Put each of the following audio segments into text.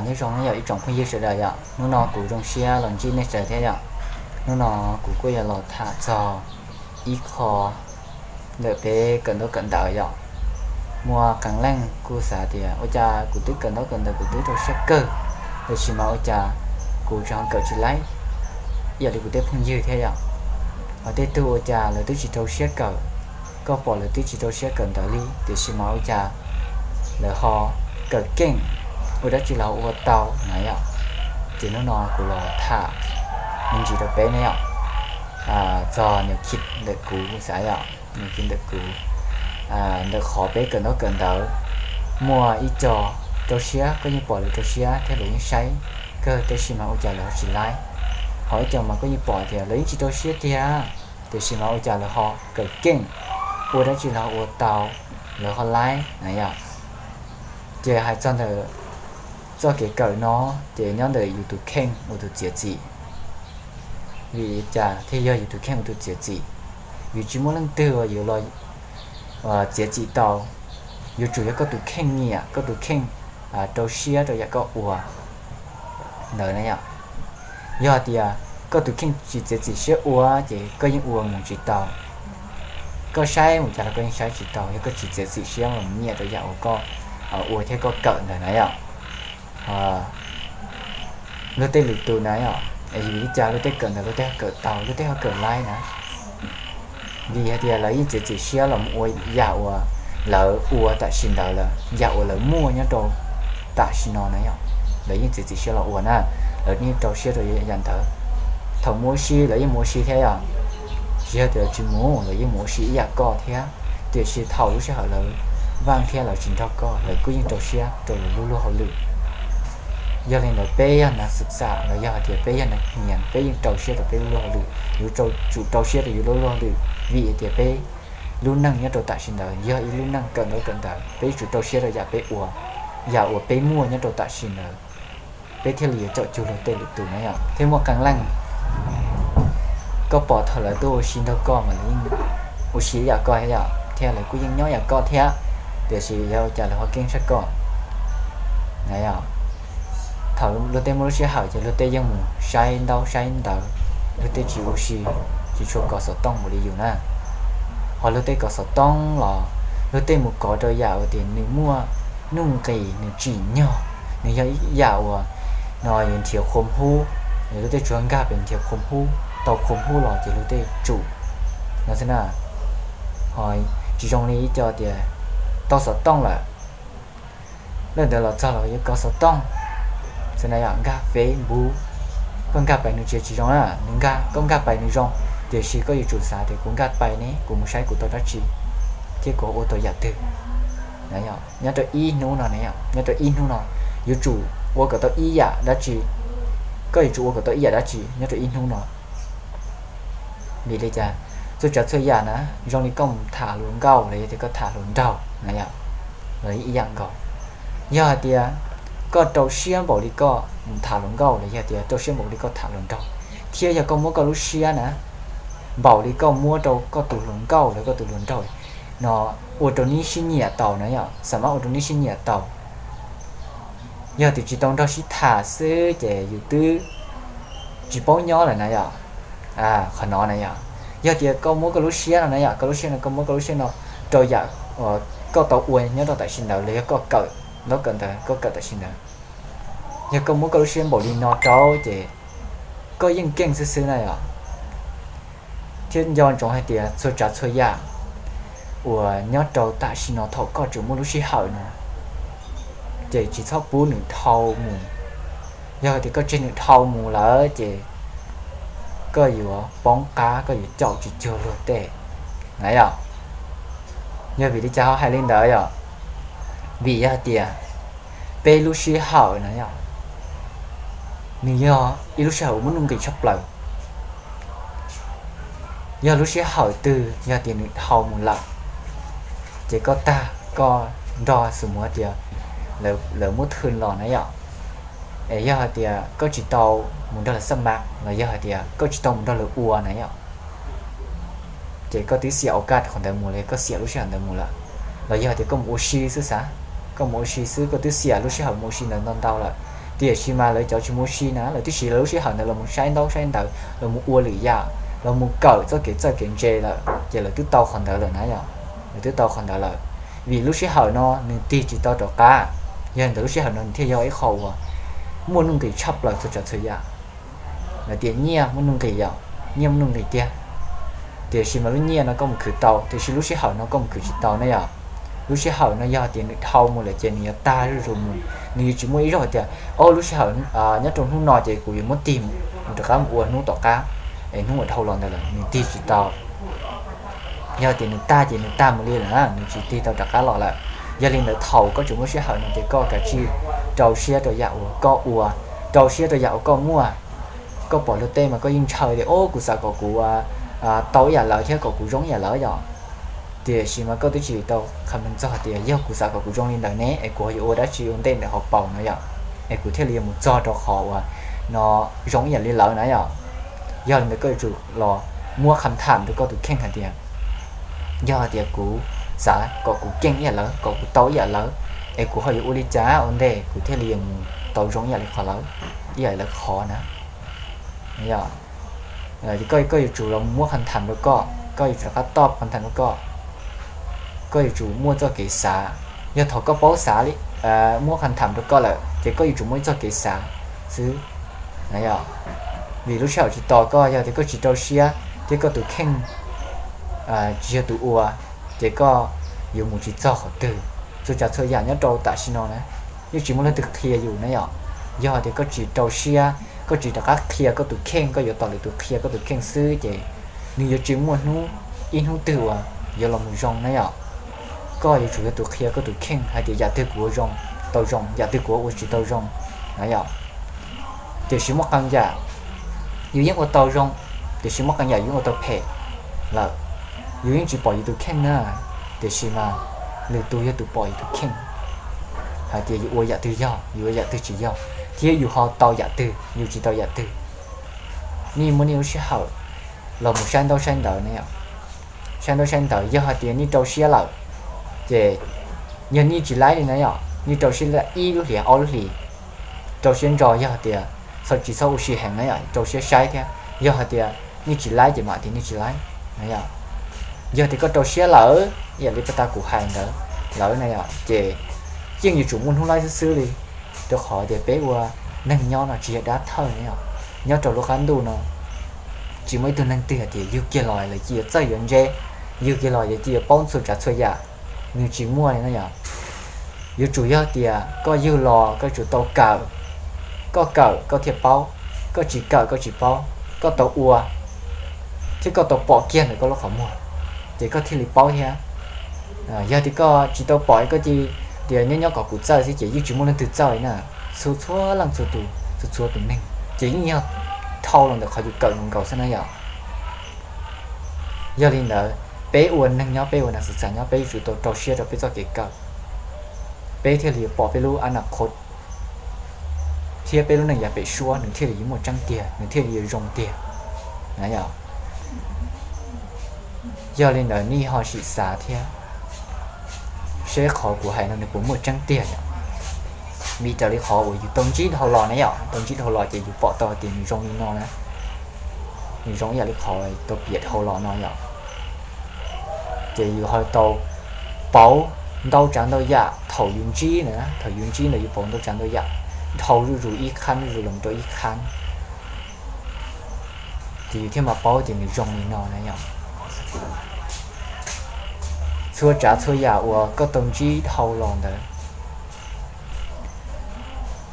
Nyob zoo yog ib tsoom phooj ywg sawv daws yom, hnub no kuv zoo siab los ntsib nej sawv thiab yom. Hnub no kuv kuj yuav los tham txog ib qho ntawm peb kawm ntaub kawm ntawv yom. Muaj qee leej kuj xav tias ua cas kuv twb kawm ntaub kawm ntawv kuv twb rau siab kawg, tiam sis mas ua cas kuv tseem ho kawm tsis laib ib yam li kuv tej phooj ywg thiab yom. Ho tej tug ua cas lawv twb tsis rau siab kawm, koj pom lawv twb tsis rau siab kawm ntawv li, tiam sis mas ua cas lawv ho kawm keej, ua dab tsi los ua tau na yom. Ces hnub no kuv los tham me ntsis rau peb ne yom, txog niam khiv ntawm kuv xav yom, niam khiv ntawm kuv, ntawm qhov peb kawm ntaub kawm ntawv, muaj ib co rau siab, koj yeej pom lawv rau siab thiab lawv yeej saib kawg, tab sis mas ua cas lawv ho tsis laib. Ho ib co mas koj yeej pom tias lawv yeej tsis rau siab tiag, tiam sis mas ua cas lawv ho kawm keej, ua dab tsi los ua tau, lawv ho laib na yom. Ces hais txog ntawm txoj kev kawm no, ces nyob ntawm yus tus kheej ua tus txiav txim. Vim li cas thiaj yog yus tus kheej ua tus txiav txim? Vim tsis muaj leej twg uas yuav los txiav txim tau. Yuav tsum yog koj tus kheej nyiam, koj tus kheej rau siab rau yam koj ua ntawd na yom. Yog hais tias koj tus kheej tsis txiav txim siab ua, ces koj yeej ua mus tsis tau. Koj saib mus cas los koj yeej saib tsis tau, yog koj tsis txiav txim siab los nyiam rau yam uas koj ua thiab koj kawm ntawd na yom. Luag tej lwm tus na yom, vim li cas luag tej kawm ntawd luag tej ho kawm tau, luag tej ho kawm laib na? Vim hais tias lawv yeej txiav txim siab los mus ua yam uas lawv ua tam sim ntawd lawm, yam uas lawv muaj nyob rau tam sim no na yom. Lawv yeej txiav txim siab los ua na, lawv yeej rau siab rau yam ntawd. Thaum mus ua si lawv yeej mus ua si thiab yom, tsis yog tias lawv tsis mus, lawv yeej mus ua si ib yam koj thiab. Tiam sis thaum lub sij hawm lawv vaaj thiab lawv tsis nrog koj, lawv kuj yeej rau siab rau lawv lub luag hauj lwm. Yog li ntawd peb yog nav xwm xam los yog hais tias peb yog nav nias, peb yeej rau siab rau peb lub luag hauj lwm, yuav tsum rau siab rau yus lub luag hauj lwm, vim tias peb lub neej nyob rau tam sim ntawd yog ib lub neej kawm ntaub kawm ntawv, peb yuav tsum rau siab rau yam peb ua, yam uas peb muaj nyob rau tam sim ntawd, peb thiaj li yuav caum cuag luag tej lwm tus na yom. Thiab muaj qee leej koj pom thaum lawv tuaj ua si nrog koj mas lawv yeej ua si yam koj thiab yom, thiab lawv kuj yeej nyob yam koj thiab, tiam sis yog ua cas lawv ho keej tshaj koj na yom. Thaum luag tej muaj lub sij hawm ces luag tej yeej mus saib ntaub saib ntawv, luag tej tsis ua si, tsis tshua kov xov tooj npaum li yus na. Ho luag tej kov xov tooj los luag tej mus kov rau yam uas tias nws muaj nuj nqis, nws tsim nyog, nws yog ib yam uas no yuav nrhiav qhuam hub, luag tej tsuas nkag pem nrhiav qhuam hub, tau qhuam hub los ces luag tej tsum no xwb na. Ho tsis zoo li ib co tias tau xov tooj lawm, leej ntawd los txog los yuav kov xov tooj xwb na yom, nkag Facebook, koj nkag pais nws tsis tsis zoo na, nws nkag, koj nkag pais nws zoo, tiam sis koj yuav tsum xav tias kuv nkag pais ne kuv mus saib kuv tau dab tsi thiab kuv ua tau yam twg. Nyob rau ib hnub no ne, nyob rau ib hnub no yuav tsum ua kom tau ib yam dab tsi, koj yuav tsum ua kom tau ib yam dab tsi nyob rau ib hnub no. Vim li cas? Txhua tsav txhua yam na, zoo li koj mus tham hluas nkauj los yog tias koj tham hluas nraug na yom, los ib yam nkaus. Yog hais tias koj rau siab npaum li koj mus tham hluas nkauj los yog tias rau siab npaum li koj tham hluas nraug, thiab yog koj muab koj lub siab na npaum li koj muab rau koj tus hluas nkauj los koj tus hluas nraug no, ua rau neb sib nyiam tau na yom, xam mab ua rau neb sib nyiam tau. Yog tias tsis tau nrog sib tham xwb ces yus twb tsis paub nyob lawm na yom. Qhov no na yom, yog tias koj muab koj lub siab no na yom, koj lub siab no, koj muab koj lub siab no rau yam koj tau ua nyob rau tam sim ntawd los yog koj kawm ntaub kawm ntawv, koj kawm tam sim ntawd, yog koj muab koj lub siab npaum li no rau ces koj yeej keej xwb xwb na yom. Thiab nco ntsoov hais tias txhua tsav txhua yam uas nyob rau tam sim no thaum koj tseem muaj lub sij hawm no ces tsis txhob pub nws dhau mus. Yog tias koj tseg nws dhau mus lawm ces koj yuav poob qab, koj yuav caum tsis cuag luag tej na yom. Yog vim li cas ho hais li ntawd yom? Vim yog hais tias peb lub sij hawm na yom, nws yog ib lub sij hawm uas muaj nuj nqis tshaj plaws. Yog lub sij hawm twg yog tias nws dhau mus lawm ces koj tag, koj nrog xus mus tias lawv muab thwj los na yom. Es yog hais tias koj tsis tau mus nrog lawv xab mav los yog hais tias koj tsis tau mus nrog lawv ua na yom, ces koj twb xiam au kaj qhov ntawd mus los yog koj xiam lub sij hawm ntawd mus lawm. Los yog hais tias koj mus ua si xwb xav, koj mus ua si xwb koj twb xiam lub sij hawm mus ua si ntawd ntau ntau lawm, Tiam sis mas lawv cov tsis muaj sij na, lawv twb siv lawv lub sij hawm ntawd los mus saib ntaub saib ntawv, los mus ua lwm yam, los mus kawm txoj kev txawj kev ntse lawm, ces lawv twb tau qhov ntawd lawm na yom. Lawv twb tau qhov ntawd lawm, vim lub sij hawm no nws tig tsis tau rov qab. Yog li ntawd lub sij hawm no nws thiaj yog ib qho uas muaj nuj nqis tshaj plaws txhua tsav txhua yam. Lawv tias nyiaj muaj nuj nqis yom, nyiaj muaj nuj nqis tiag. Tiam sis mas lub nyiaj no koj mus khwv tau, tiam sis lub sij hawm no koj mus khwv tsis tau ne yom. Lub sij hawm no yog tias nws dhau mus lawm ces nws yuav tag zuj zus mus, nws yuav tsis muaj ib zaug tias, o, lub sij hawm nyob rau hnub no ces kuv yuav muab tig mus rov qab mus ua hnub tom qab, es hnub uas dhau los ntawd lawm nws tig tsis tau. Yog tias nws tag ces nws tag mus li lawm na, nws tsis tig tau rov qab los lawm. Yog li ntawd thaum koj tseem muaj sij hawm no ces koj kav tsij rau siab rau yam uas koj ua, rau siab rau yam uas koj muaj. Koj pom luag tej mas koj yeej ntshaw tias, o, kuv xav kom kuv tau ib yam lawv thiab kom kuv zoo ib yam lawv yom. Tiam sis mas koj twb tsis tau qha meej txog tias yog kuv xav kom kuv zoo li ntawd ne es kuv ho yuav ua dab tsi ua ntej ntawm hauv paus no yom, es kuv thiaj li yuav mus txog rau qhov uas no zoo ib yam li lawv na yom. Yog li ntawd koj yuav tsum los muab qha tham rau koj tus kheej hais tias, yog hais tias kuv xav kom kuv keej ib yam lawv, kom kuv tau ib yam lawv, es kuv ho yuav ua li cas ua ntej kuv thiaj li yuav mus tau zoo ib yam li qhov lawv, ib yam li lawv qhov na. Koj yuav tsum los muab qha tham rau koj, koj yuav tsum rov qab toj qha tham rau koj. Koj yuav tsum muaj txoj kev xav. Yog thaum koj paub xav li, muab qha tham rau koj lawm ces koj yuav tsum muaj ib txoj kev xav xwb. Vim lub sij hawm tsis tos koj, yog tias koj tsis rau siab thiab koj tus kheej tsis yog tus ua, ces koj yuav mus tsis txog qhov twg. Txhua tsav txhua yam nyob rau tam sim no na, yeej tsis muaj leej twg qhia yus na yom. Yog tias koj tsis rau siab, koj tsis rov qab qhia koj tus kheej, koj yuav tos lwm tus qhia koj tus kheej xwb ces nws yuav tsis muaj hnub, ib hnub twg uas yuav los mus zoo na yom. Koj yuav tsum yog tus qhia koj tus kheej hais tias yam twg kuv ua zoo, tau zoo, yam twg kuv ua tsis tau zoo na yom. Tiam sis muaj qee yam yus yeej ua tau zoo, tiam sis muaj qee yam yus yeej ua tau phem lawm. Yus yeej tsis pom yus tus kheej na, tiam sis mas lwm tus yog tus pom yus tus kheej hais tias yus ua yam twg yog, yus ua yam twg tsis yog, thiab yus ho tau yam twg, yus tsis tau yam twg. Nej muaj nej lub sij hawm, los mus saib ntaub saib ntawv na yom. Saib ntaub saib ntawv, yog hais tias nej rau siab lawm, ces yog nej tsis laib li na yom, nej rau siab ib lub hlis ob lub hlis, rau siab ntso, yog hais tias txhob, tsis txhob ua si heev na yom, rau siab saib thiab. Yog hais tias nej tsis laib ces mam tias nej tsis laib na yom. Yog tias koj rau siab lawm ib yam li paj tag kuv hais ntawd lawm na yom, ces yeej yuav tsum muaj hnub laib xwb xwb li, rau qhov tias peb ua neeg nyob no tsis yog dab thawj na yom. Nyob rau lub qab ntuj no tsis muaj ib tug neeg twg hais tias yug kiag los lawv cia li yuav txawj yuav ntse, yug kiag los lawv cia li yuav paub txhua tsav txhua yam, nws tsis muaj li na yom. Yuav tsum yog tias koj yug los koj yuav tsum tau kawm, koj kawm koj thiaj paub, koj tsis kawm koj tsis paub, koj tau ua thiab koj tau pom kiag ntawm koj lub qhov muag, ces koj thiaj li paub thiab. Yog tias koj tsis tau pom koj cia li tias nyob nyob kom kuv txawj xwb ces yeej tsis muaj leej twg txawj li na. Txhua txhua leej txhua tus, txhua txhua tus neeg ces yeej yog dhau los ntawm qhov yus kawm nkaus xwb na yom. Yog li ntawd, peb ua neeg nyob, peb ua neeg xav txawm nyob, peb yuav tsum tau rau siab rau peb txoj kev kawm, peb thiaj li yuav pom peb lub a na qhov, thiab peb lub neej yav pem suab nws thiaj li yuav muaj tseeb tiag, nws thiaj li yuav zoo tiag na yom. Yog li ntawd nej ho sim xav thiab seb qhov kuv hais no nws puas muaj tseeb tiag yom. Vim raws li qhov uas yus tau ntsib dhau los na yom, tau ntsib dhau los ces yus pom tau tias nws zoo li no na, nws zoo ib yam li qhov tau piav dhau los no yom. Ces yus ho tau pauv ntau tsav ntau yam thaum yus ntsib na, thaum yus ntsib ntawd yus pauv ntau tsav ntau yam dhau zuj zus ib qhab zuj zus los rau ib qhab, ces yus thiaj mam paub tias nws zoo li no na yom. Txhua tsav txhua yam uas koj tau ntsib dhau los ntawd,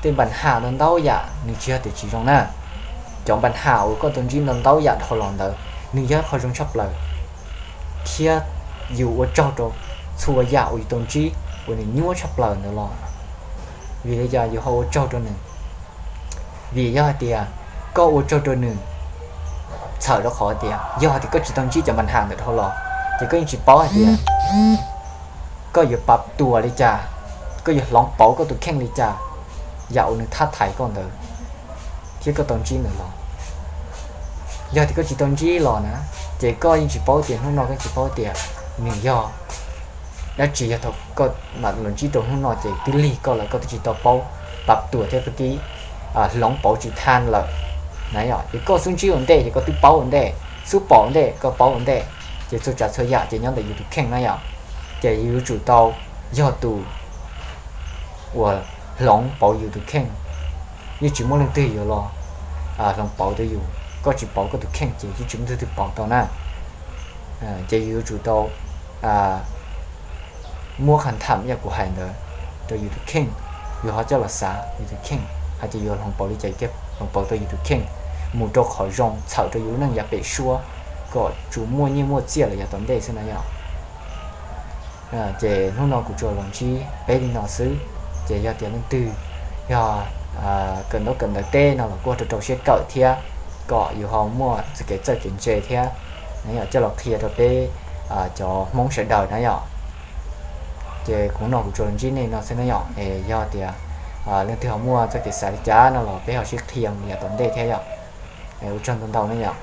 tej npa ham ntau ntau yam nws tsis yog tias tsis zoo na. Cov npa ham uas koj tau ntsib ntau ntau yam dhau los ntawd, nws yog qhov zoo tshaj plaws, thiab yus ua tsaug rau txhua yam uas yus tau ntsib uas nws nyuaj tshaj plaws ntawd los. Vim li cas yus ho ua tsaug rau nws? Vim yog hais tias koj ua tsaug rau nws, txhawm rau qhov tias yog hais tias koj tsis tau ntsib cov npa ham ntawd dhau los, ces koj yeej tsis paub hais tias koj yuav pab tuas li cas, koj yuav hloov pauv koj tus kheej li cas, yam uas nws thab thaiv koj ntawd thiab koj tau ntsib ntawd los. Yog tias koj tsis tau ntsib los na, ces koj yeej tsis paub tias, hnub no koj yeej tsis paub tias nws yog dab tsi. Yog thaum koj mam los ntsib rau hnub no ces twb lig koj lawm, koj twb tsis tau paub pab tuam thiab koj twb hloov pauv tsis tag lawm na yom. Ces koj xub ntsib ua ntej ces koj twb paub ua ntej, xub pom ua ntej koj paub ua ntej, ces txhua tsav txhua yam ces nyob ntawm yus tus kheej na yom. Ces yus yuav tsum tau yog tus uas hloov pauv yus tus kheej. Yeej tsis muaj leej twg yuav los hloov pauv tau yus, koj tsis pauv koj tus kheej ces yeej tsis muaj leej twg pauv tau na. Ces yus yuav tsum tau muab qhov tham yam kuv hais ntawd rau yus tus kheej, yus ho coj los xav yus tus kheej hais tias yuav hloov pauv li cas, hloov pauv tau yus tus kheej mus rau qhov zoo txhawm rau yus lub neej yav pem suab, kom tsuas muaj nyiaj muaj txiaj los yav tom ntej xwb na yom. Ces hnub no kuv tsuas los ntsib peb li no xwb. Ces yog tias leej twg yog kawm ntaub kawm ntawv teb no los kuj rau rau siab kawm thiab, kom yus ho muaj txoj kev txawj kev ntse thiab na yom, coj los qhia rau peb cov Hmoob sawv daws na yom. Ces hnub no kuv tsuas los ntsib nej no xwb na yom. Es yog tias leej twg ho muaj txoj kev xav li cas no los peb ho sib qhia mus yav tom ntej thiab yom. Ua tsaug ntau ntau na yom.